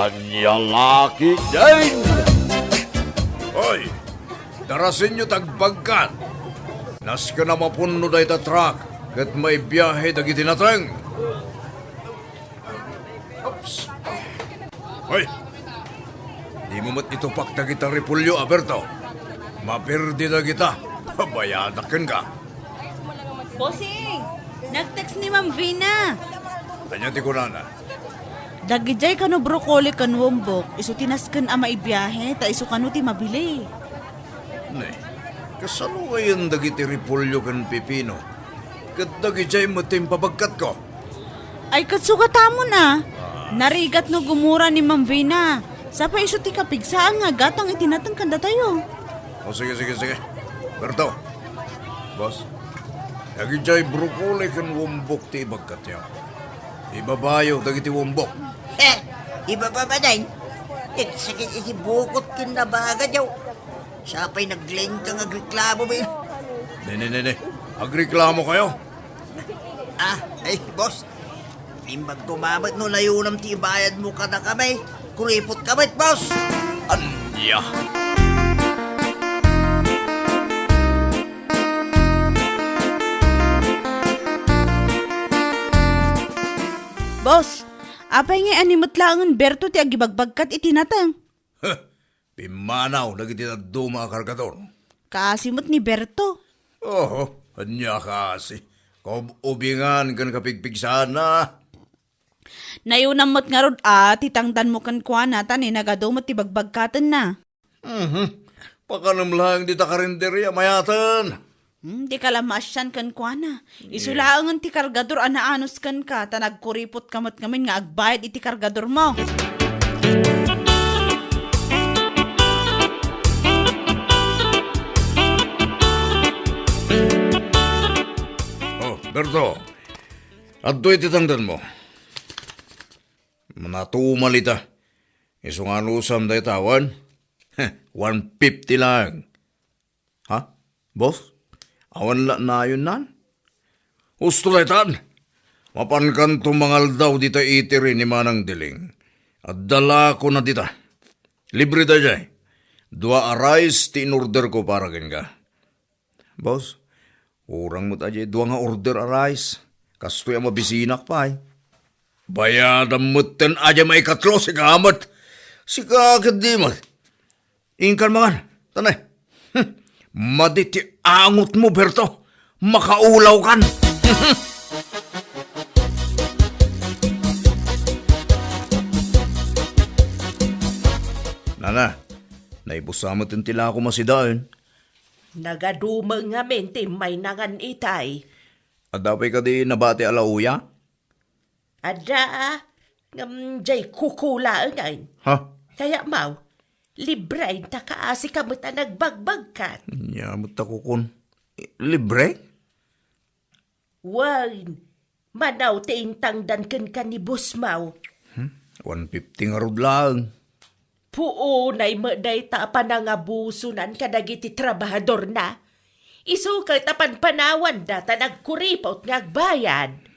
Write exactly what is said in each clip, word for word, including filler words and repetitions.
Ania la ketdin? Hoy! Darasenyo ti agbagkat! Nasken a mapunno dayta truck ket maibiahe dagiti nateng. Oops. Hoy! Dimo met itupak dagita repolyo, Berto. Maperdi dagita. Pabayadak kenka. Bossing! Nag-text ni Ma'am Vina. Ania ti kunana? Dagidiay kano broccoli ken wombok, isu ti nasken a maibiahe, ta isu kano ti mabili. Ne, kasano ngayen dagiti repolyo ken pipino? Ket dagidiay met ti impabagkatko. Ay, ket sugatamon a. Ah. Narigat no gumura ni Ma'am Vina. Sa pay isu ti kapigsaan nga agatang iti nateng kadatayo. O, sige, sige, sige. Berto. Boss. Dagidiay broccoli ken wombok ti ibagkatyo. Ibabayo dagiti wombok. He, ibaba manen. Nagsakit iti bukot ken nabaga, daw. Sa pay naglengka nga agreklamo, be. Ne, ne, ne, ne. Agreklamo kayo? Ah, ay, boss. Imbag ko mamet no layonam ti ibayadmo kadakami. Kuripot ka met, boss. Ania? Boss, apay ngay a ni met laengen Berto ti agibagbagkat iti nateng? Huh, pimmanaw dagiti dadduma a kargador. Kaasi met ni Berto. Oho, ania kaasi? Kaub-ubingan ken kapigpigsaanna. Nayonam met ngarud a ti tangdanmo kenkuana, ta ni nagadu met ti bagbagkatenna. Mhm. Pakanem laeng dita karinderia, mayaten. Hmm, dika la maasian kenkuana. Isu laengen ti kargador a naanus kenka, ta nagkuripot ka met ngamin nga agbayad iti kargadormo. Oh, Berto, adtoy ti tangdanmo. Natumal ita. Isu nga anusam dayta, awan? Heh, one fifty laeng. Ha? Boss? Awan la nayonnan? Husto daytan. Mapankanto mangaldaw dita itiri ni Manang Diling. Adda la kona dita. Libre daydiay. Dua a rice ti in-order ko para kenka. Boss, urang met a diay dua nga order a rice. Kastoy a mabisinak pay. Bayadam metten a diay maikatlo, sika met. Sika ketdi met. Inkan mangan. Tanay. Hmm. Madi ti angotmo, Berto. Makaulawkan. Nana, naibusa metten ti lako masidaen. Nagadu met ngamin ti mainangan itay. Adda pay kadi nabati a lauya? Adda, ngem diay kuko laengen. Ha? Kayatmo, libre ta kaasika met a nagbagbagkat. Ania met ta kukon? Libre? Wen, manaw ti intangdan kenka ni bossmo. Hmm? One fifty ngarud laeng. Puonay met dayta a panangabusonan kadagiti trabahadorna. Isu ket a panpanawanda ta nagkuripot nga agbayad.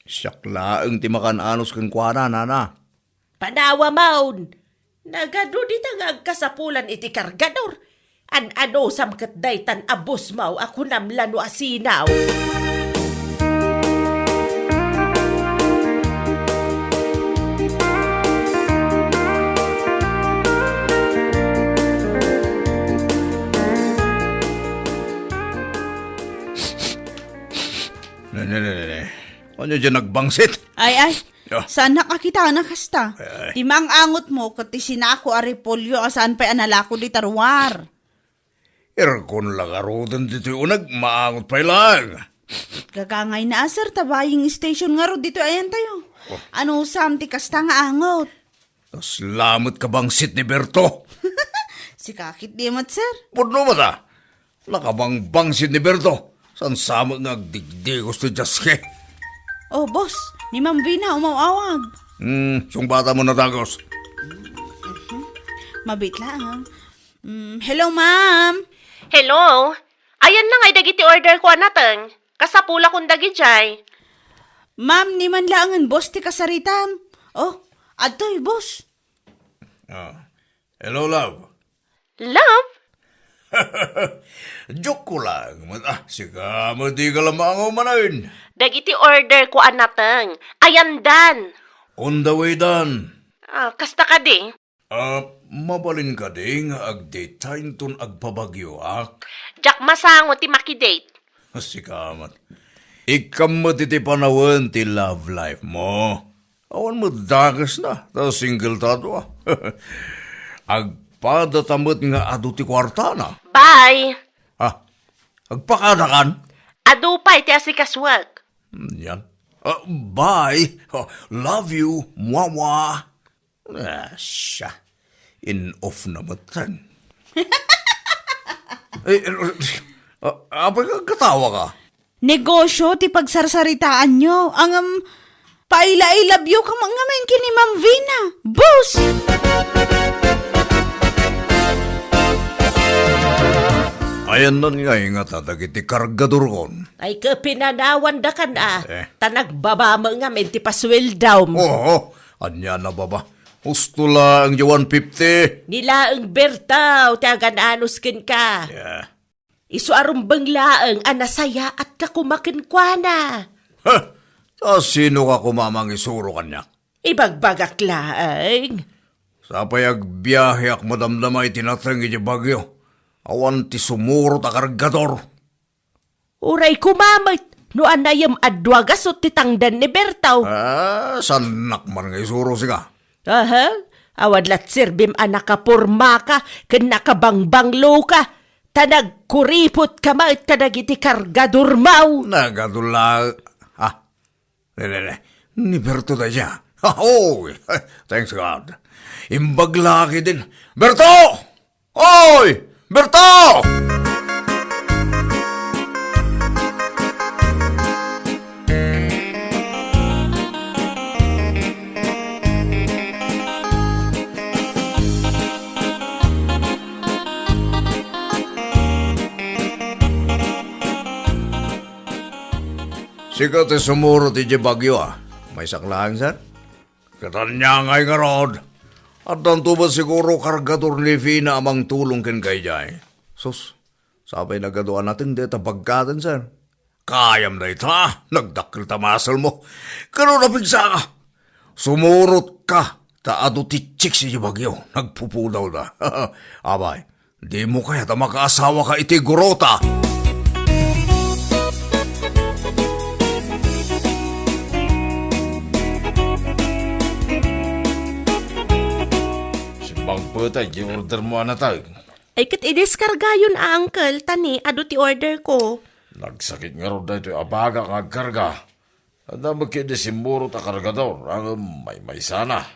Siak laeng ti makan-anus kenkuana, nana. Panawamon! Nagadu dita nga agkasapulan iti kargador. An-anusam ket daytan a bossmo a kunam la no asino. Ne, ne, ne, ne, ne. Ania diay nagbangsit? Ay, ay. Ya. Saanak a kitana kasta. Ay, ay. Ti maang-angotmo ket ti sinako a repolyo a saan pay a nalako dita ruar. Irkon la ngaruden ditoy uneg, maangot pay laeng. Gagangayna a, sir, ta buying station ngarud ditoy ayantayo. Oh. Anusam ti kasta nga angot? Kasla met kabangsit ni Berto. Sika ketdi met, sir. Pudno met a. Nakabangbangsit ni Berto. Saan sa met nga agdigdigos ti diaske. Oh, boss. Ni Ma'am Vina umaw-awag. Hmm, sungbatamon a dagos. Mabiit laeng. Mm, hello, ma'am. Hello? Ayanna ngay dagiti order ko a nateng. Kasapulakon dagidiay. Ma'am, ni man laengen boss ti kasaritam. Oh, adtoy, boss. Ah. Hello, love. Love? Joke ko lang. Mat-, ah, sika, madi ka lamang ako manen. Dagiti order ko a nateng. Ayandan. On the way, dan. Ah, kasta kadi? Ah, mabalin kadi nga agdate inton agpabagyoak? Diak masango ti makidate. Sika met. Ikkam met iti panawen ti love life mo. Awan met dakesna, ta single ta dua. Agpada ta met nga adu ti kuartana. Bye. Ah, agpakadakan? Adu pay ti asikasuak. Yan. Ah, bye. Ah, love you. Mwawa. Ah, siya. In off na met. Eh, ah, apay ka, katawa ka? Negosyo ti pagsarsaritaanyo. Ngem, paila-ilabyo ka man ngamin ken ni Ma'am Vina. Boss! Ayandan nga ingata dagiti kargadorkon. Ay, kapinanawandakan a. Eh. Ta nagbaba met ngamin ti pasueldom. Oo, ania na baba? Husto laeng ti one fifty. Ni laeng Bertaw ti agan-anos kenka. Yeah. Isu a rumbeng laeng a nasayaatka koma kenkuana. Ha? Ta sino ka koma mangisuro kaniak? Ibagbagak laeng. Sapay agbiaheak madamdama iti nateng iti bagyo. Awan ti sumurot a kargador. Uray koma met, no anayem a dua gasut ti tangdan ni Bertaw. Ah, saannak man nga isuro sika. Aha, awan la ti serbim a nakapormaka ken nakabangbangloka, ta nagkuripotka met kadagiti kargadormo. Nagadu la, ah, ne, ne, ne. Ni Berto dayta. Oh, thanks God. Imbag la ketdin. Berto! Oy! Berto! Sika ti sumurot iti bagyo, a. Maysak laeng, sir? Ket ania ngay ngarud? Addanto met siguro kargador ni Vina a mangtulong kenka idiay. Sus, sapay nagadu a nateng dayta baggaten, sir. Kayam dayta, nagdakkel ta muscle-mo. Ket no napigsaka, sumurotka, ta adu ti chicks iti bagyo, nagpupudawda. Abay, dimo kayat a makaasawaka iti gurota? Simmangpet ti ordermo a nateng. Ay, ket idiskargayon a, uncle, ta ni, adu ti order ko. Nagsakit ngarud daytoy a bagak nga agkarga. Adda met ketdi simmurot a kargador, ngem maymaysana.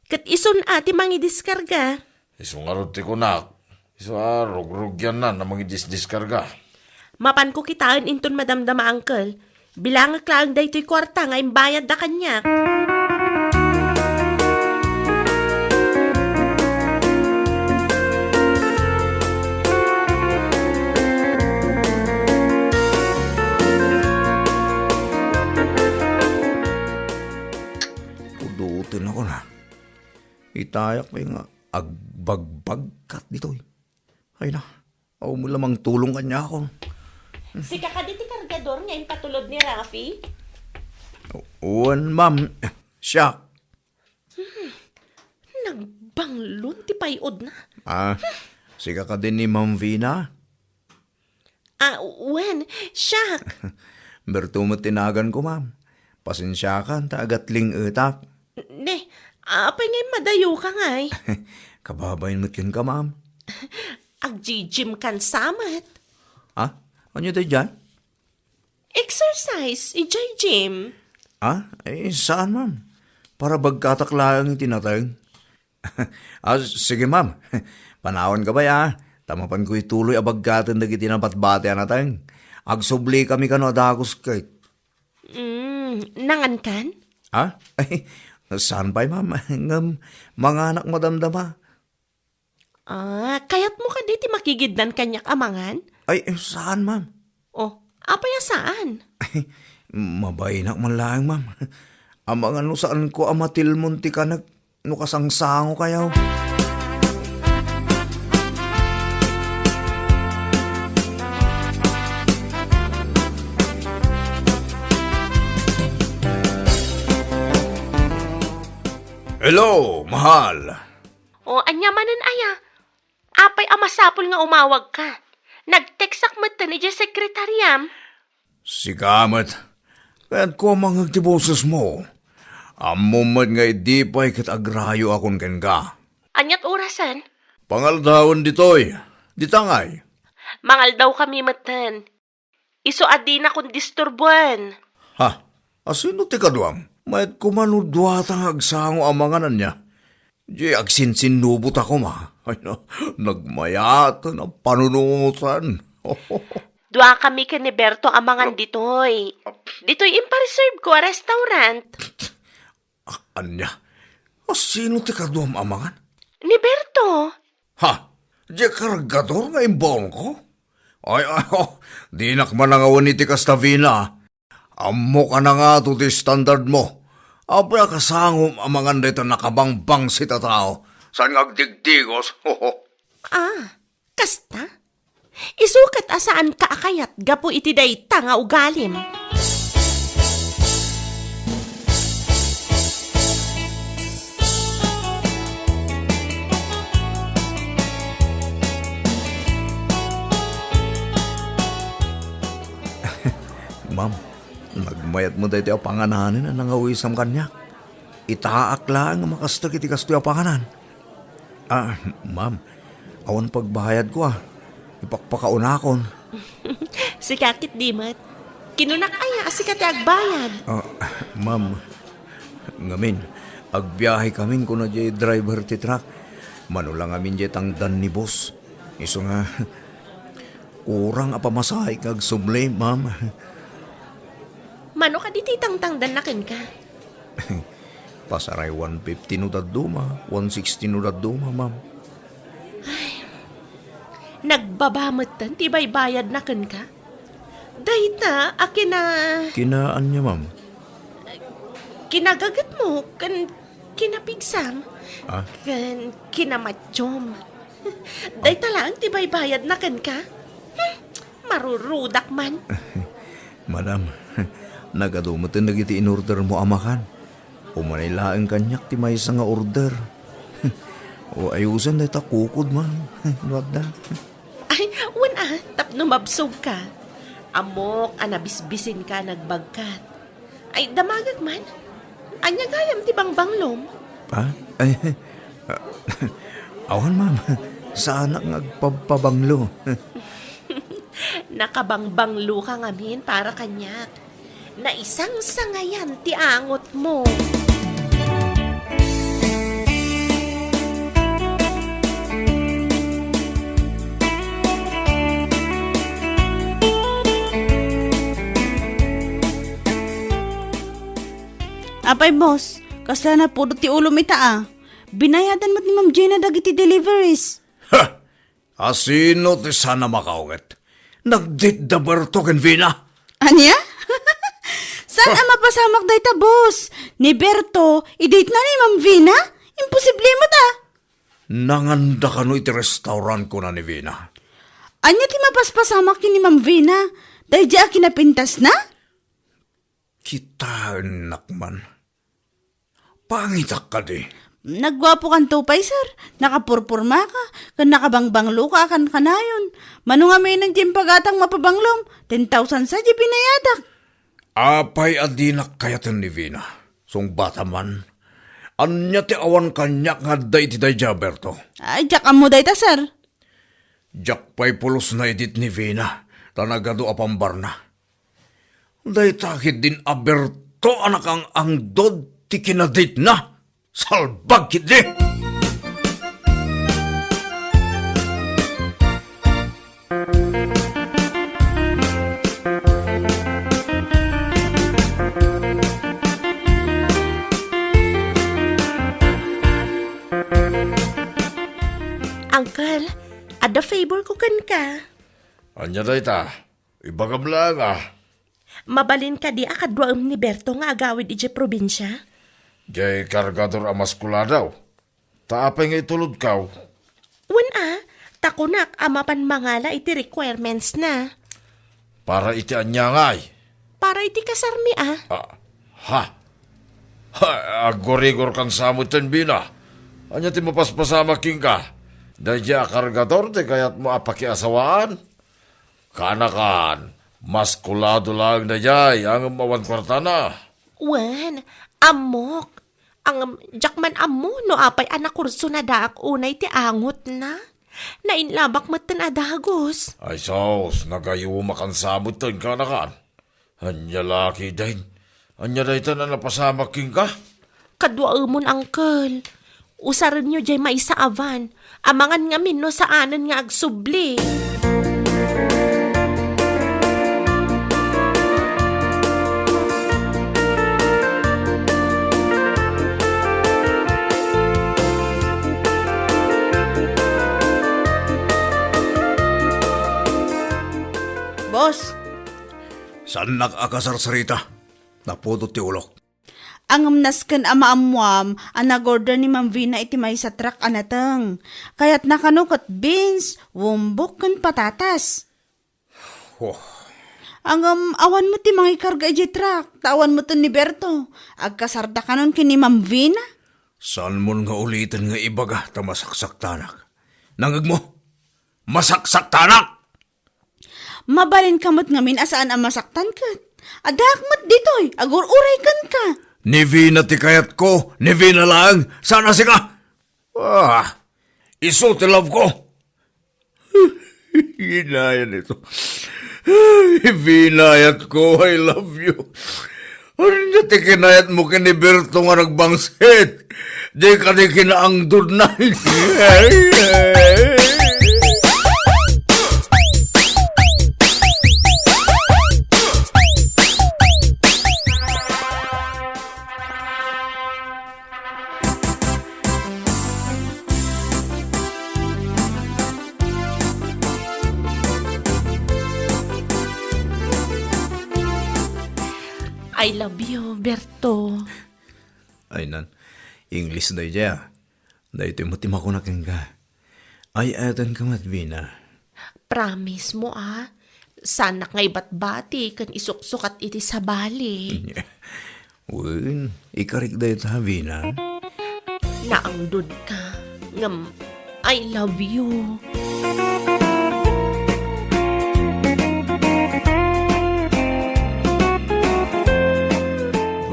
Ket isun a ti mangidiskarga. Isu ngarud ti kunak. Isu a rugrugyanna a mangidisdiskarga. Mapanko kitaen inton madamdama, uncle. Bilangek laeng daytoy kuarta nga imbayadda kaniak. Pudoten ako na. Itayak pay nga agbagbagkat ditoy. Ay na, awan met la mangtulong kaniakon. Sika kadi ti kargador nga impatulod ni Rafi? Wen, ma'am. Siak. Hmm, nagbanglon ti pay-odna. Ah, sika kadi ni Ma'am Vina? Ah, wen, siak. Berto met ti naganko, ma'am. Pasensiakan ta agatling-etak. Ne, apay ngay madayoka ngay? Kababain met kenka, ma'am. Agjijim kan sa met. Ah, ania daydiay? Exercise, idiay gym. Ah, eh, saan, ma'am? Para bagkatak laeng iti nateng. Ah, sige, ma'am. Panawanka pay, ah. Ta mapanko ituloy a bagkaten dagiti nabatbati a nateng. Agsublikami kano a dagus ket. Mm, nangankan? Ah? Ay, saan pay, ma'am? Ngem, manganak madamdama. Ah, kayatmo kadi ti makigidnan kaniak a mangan? Ay, saan, ma'am. Oh, apay a saan? Ay, mabainak man laeng, ma'am. Amangan no saanko a matilmon ti kanek no kasangsangokayo. Hello, mahal. O, ania manen aya? Apay a masapul nga umawagka? Nag-textak metten idiay sekretariam. Sika met. Kayatko a mangngeg ti bosesmo. Ammom met nga idi pay ket agrayoakon kenka. Aniat orasen? Pangaldawen ditoy. Dita ngay. Mangaldawkami metten. Isu a dinakon disturboen. Ha? Asino ti kaduam? Mayat koma no duata nga agsango a mangan ania. Di agsinsinnubotak koma. Ay, na, nagmayat a panunotan. Duakami ken ni Berto a mangan ditoy. Ditoy impareserve ko a restaurant. Ah, ania? Asino ti kaduam a mangan? Ni Berto. Ha? Di kargador nga imbaonko? Ay, ay, oh, dinak manangawan iti kasta, Vina. Ammok a nangato ti standard mo. Apay a kasangom a mangan dayta nakabangbangsit a tao? Saan nga agdigdigos? Ah, kasta? Isu ket a saanka a kayat gapu iti dayta nga ugalim. Ma'am, nagmayat met daytoy a pangananen a nangawisam kaniak. Itaak laeng a makastek iti kastoy a panganan. Ah, ma'am, awan pagbayadko, ah. Ipakpakaunakon. Sika ketdi met. Kinunak aya a sika ti agbayad? Ah, ma'am, ngamin, agbiahekamin kuna diay driver ti truck. Mano la ngamin diay tangdan ni boss. Isu nga, kurang a pamasahe nga agsubli, ma'am. Mano kadi ti tangtangdanna kenka? Pasaray one fifty no dadduma, one sixty no dadduma, ma'am. Ay, nagbaba metten ti baybayadna kenka? Dayta a kina- Kina ania, ma'am? Kinagagetmo ken kinapigsam. Ah? Ken kinamatyom. Dayta laeng ti baybayadna kenka? Hmm, marurudak man. Madam, nagadu metten dagiti in-ordermo a makan. Umanay laeng kaniak ti maysa nga order. O, ayusen dayta kukod, ma'am. No adda. Ay, wen a, tapno mabsogka. Ammok a nabisbisinka nagbagkat. Ay, damagek man. Ania gayam ti bangbanglom? Ha? Ay, awan, ma'am. Saanak nga agpabpabanglo. Nakabangbangloka ngamin para kaniak. Naisangsangayan ti angotmo. Apay, boss, kasla napudot ti ulom ita, a? Binayadan met ni Ma'am Gina dagiti deliveries. Ha! Asino ti saan a makaunget? Nag-date da Berto ken Vina? Ania? Saan a mapasamak dayta, boss? Ni Berto, i-date na ni Ma'am Vina? Imposible met, a. Nanganda kano iti restaurant kuna ni Vina? Ania ti mapaspasamak ken ni Ma'am Vina? Daydiay a kinapintasna? Kitaennak man. Pangitak kadi. Nagguapokanto pay, sir. Nakapurpurmaka, ken nakabangbangloka a kankanayon. Mano ngamin ti impagatang mapabanglom, ten thousand sa di binayadak. Apay a dinak kayaten ni Vina? Sungbata man. Ania ti awan kaniak nga adda iti daydiay a Berto? Ay, diak ammo dayta, sir. Diak pay pulos naidit ni Vina, ta nagadu a pambarna. Dayta ketdin a Berto a nakang-angdod ti kinaditna. Salbag ketdi! Uncle, adda favor ko kenka. Ania dayta? Ibagam laeng, a. Mabalin kadi a kaduaem ni Berto nga agawid idiay probinsia? Diay kargador a maskuladaw. Ta apay nga itulodkaw? Wen a, ta kunak a mapan mangala iti requirements na. Para iti ania ngay? Para iti kasarmi a. Ah, ha? Ha, aggurigor kan sa metten, Vina. Ania ti mapaspasamak kenka? Daydiay a kargador ti kayatmo a pakiasawaan? Kaanakan, mas kulado laeng daydiay, ngem awan kuartana. Wen, ammok. Ngem, diak man ammo no apay a nakursonadaak unay ti angotna. Nainlabak metten a dagus. Ay sus, nagayumakan sa metten, kaanakan. Ania la ketdin? Ania dayta a napasamak kenka? Kaduaemon, uncle. Usarenyo diay maysa a van. Amangan ngamin no saanen nga agsubli. Boss, saannak a kasarsarita. Napudot ti ulok. Ngem nasken a maammoam a nag-order ni Ma'am Vina iti maysa truck a nateng. Kayatna kano ket beans, wombok, ken patatas. Oh. Ngem awan met ti mangikarga idiay truck, ta awan met ni Berto. Agkasarda kanon ken ni Ma'am Vina. Saanmon nga uliten nga ibaga ta masaksaktanak. Nangngegmo? Masaksaktanak! Mabalinka met ngamin a saan a masaktan ket. Addaak met ditoy, agur-uray kenka. Ni Vina ti kayatko, ni Vina laeng, saan a sika. Ah, isu ti love ko. Inayat ito. Ay, Vina, ayat ko, I love you. Ania ti kinayatmo ken ni Berto nga nagbangsit? Di kadi kinaangdodna. I love you, Berto. Ay nan, English daydiay, a. Daytoy met ti makuna kenka. Ay-ayatenka met, Vina. Promise mo, a. Saanak nga ibatbati ken isuksukat iti sabali. Wen, ikarik dayta, Vina. Naangdodka, ngem I love you.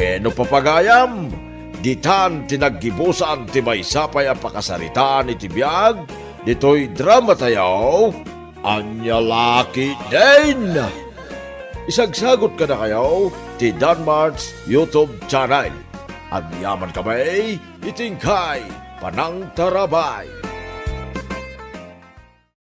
Bueno, papagayam, ditan ti naggibusan ti maysa pay a pakasaritaan iti biag ditoy dramatayo, Ania la ketdin. Isagsagot kadakayo ti Danmart's YouTube channel. Agyamankami iti inkay panangtarabay.